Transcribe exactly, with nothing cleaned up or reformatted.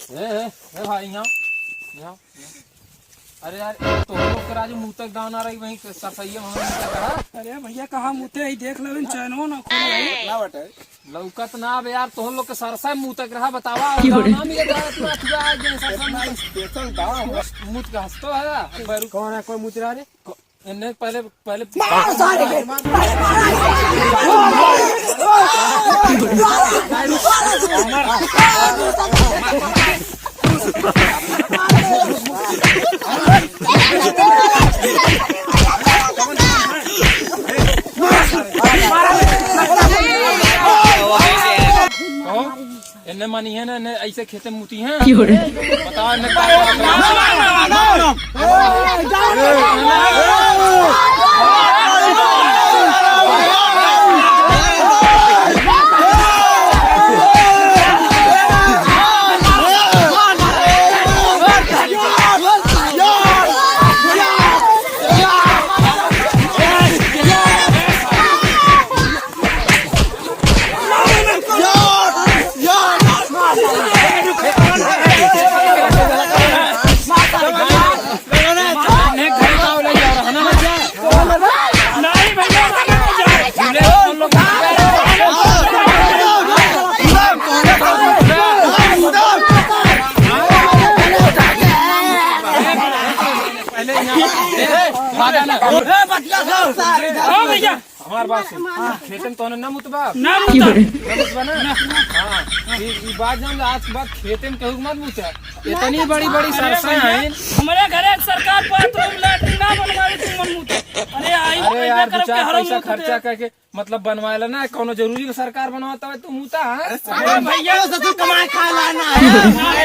ए, ए, ए भाई, यहाँ, यहाँ, यहाँ। अरे यार, तो हम लोग के राजू मुँह तक दाना रही वहीं के सरसैया में हम लोग का। अरे भैया, कहाँ मुते ही देख लो, इन चैनों ना खोले। ना बटे। लौकत ना बे यार, तो हम लोग के सरसा मुँह तक रहा, बतावा। क्यों रे? नाम ये था, तू आज आज सरसा इतना मुँह तक। Special दाम हो। मुँह का हंसतो है, पर कौन है, कोई मुँह चढ़ा रे? एन्ने पहले, पहले मारो सारे के। एन्ने मानी है ना, एन्ने ऐसे खेते मुती हैं। क्यों रे? बताओ, एन्ने का पहले यहाँ, ए, बाबा ना। ए, बतिया सुन। हाँ भैया। हमार बात सुन। खेतन तोने ना मुतबा? ना मुतबा। ना मुतबा ना? हाँ। ई, ई बात जान ले, आज के बाद खेतन केहू मत मुते। इतनी बड़ी बड़ी सरसा हैं। हमरे घरे एक सरकार बाथरूम लैट्रिन ना बनवावे, तू मन मुते। अरे आई, अरे यार, दो चार पैसा खर्चा करके मतलब बनवाएला ना, कौनो जरूरी का सरकार बनवाता है, तू मुता, हाँ? अरे भैया, तो ससुर कमाए खा लाना है।